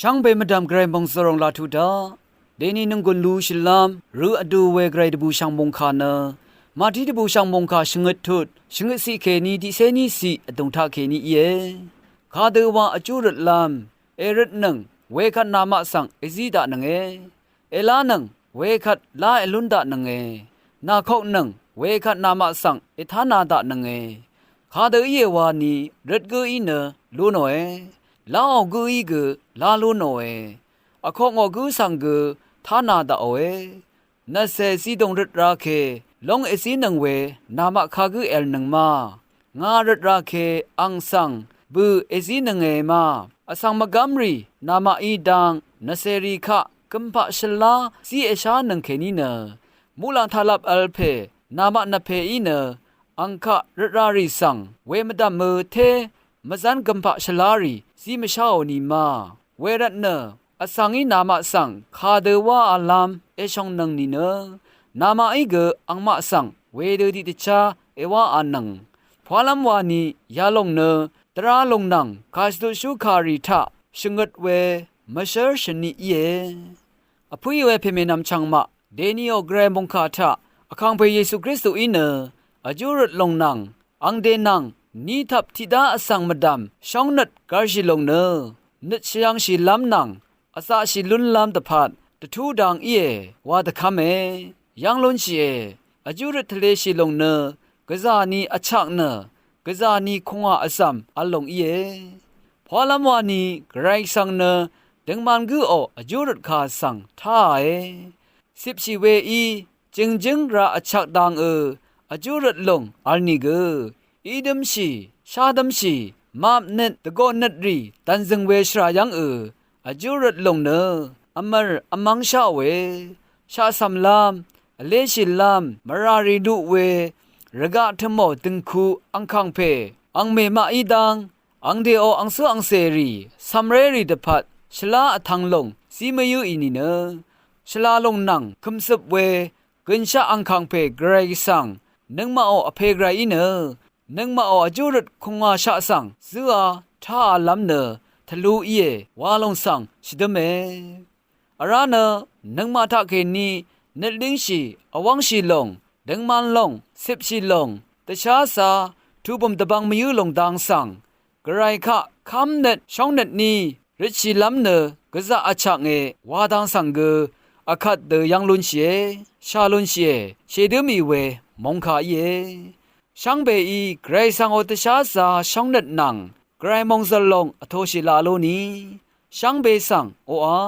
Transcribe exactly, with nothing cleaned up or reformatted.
Shvngbe mvdv̀m Gvray mòngzø̀ròng laq tuq daq, dèni nònggùn lú shvlv́m rø vdu we Gvray dvbùshv̀ng mòngkà nø, Màtí dvbùshv̀ng mòngkà shvngøt tut shvngøt ciq kèní tiqcé ní ciq vdùng taq kèní íe. Kadø wa vjú røtlv́m èrøtnøng wekvt namaq svng èzí daqnønge. Èlánøng wekvt lá èlún daqnønge. Nàkoknøng wekvt namaq svng ètána daqnønge. Kadø íe wani røt gǿí nø lú nòe. Láò gǿí gø lá lú nòe. Vkokngò gǿ svng gø tána daqòe. Nvcè zidùng røt ra ke lóng èzínøng we namaq kagǿ èvlnøng ma. Ngà røt ra ke ang svng bø̀ èzínønge ma. Vsvng mvgv́mrì namaqí dang nvcèrì kaq gømpaq shvlá zí èshánøng kèní nø, muqlàng taqlap vl pè namaq nvpèí nø ang kaq røt rarì svng wemvdv̀mø té mvzv́n gømpaq shvlárì zí mvsháò ni ma. Wervtnø vsvngí namaq svng kadø wáalv́m èshòngnøng nìnø, namaqí gø angmaq svng wedø tiqdvchá èwáanøng. Pwálv́m wani yalòng nø dvrá lòng nvng kàshvtutshú kàrì taq shvngøt we mvshǿr shvni íe. Vpǿì we pèmènvm chvngmaq dèniò Gvray mòngkà taq Vkàngpè Yesu Kristuí nø vjú røt lòng nvng angde nvng ní tvp tiqdá vsvng mvdv̀m shóngnøt gvrshì lòng nø, nøt shvyv̄ngshìlv́m nvng vzaqshì lúnlv́m dvpvt dvtú dang íe wa dvkv́me. Yv́ng lúnshìe. Vjú røt tvleshì lòng nø gvzà ni vchak nø gvzà ni kungwà vzv̀m v̄l lòng íe. Pwálv́m wani Gvray svng nø døngman gǿò vjú røt kà svng táàe. Cipshì weí jø̀ngjǿng ra vchak dang ø vjú røt lòng vl nìgø, í dǿmshì, shá dǿmshì, map nøt dvgo nøt rì dv̀nzø̀ng we shvrà yv́ng ø vjú røt lòng nø vmv̀r vmv́ng sháòe. Shaqcv̀mlv́m, vléshìlv́m, mvràrì luq we rvgaq tø̀mò dø̀ngku angkàngpè angmè maqí dang angdeò angcǿ angcèrì cv̀mrérì dvpvt shvlá vtv̄ng lòng zí mvyǿì nìnø, shvlá lòng nvng kø̀mcøp we gø̀nshaq angkàngpè Gvray svng nøngmaqò vpè Gvrayí nø nøngmaqò vjú røt kungwàshaq svng zǿa táalv́m nø tvlú íe wa lòng svng shvdǿme. Vrá nø nøngmaq taqkèní nøt língshì, vwv́ngshì lòng, døngman lòng, cipshì lòng, dvsházā, tubø̀m dvbvng mvyǿ lòng dang svng Gvray kaq kv́mnøt shóngnøt ní røtshìlv́m nø gvzaq vchaknge wa dang svng gø vkvt dø yv́ng lúnshìe, shà lúnshìe, shèdǿ mì we mòngkà íe. Shvngbeí Gvray svng ò dvsházā shóngnøt nvng Gvray mòngzø̀l lòng vtōshì la lú ni, shvngbe svng oqà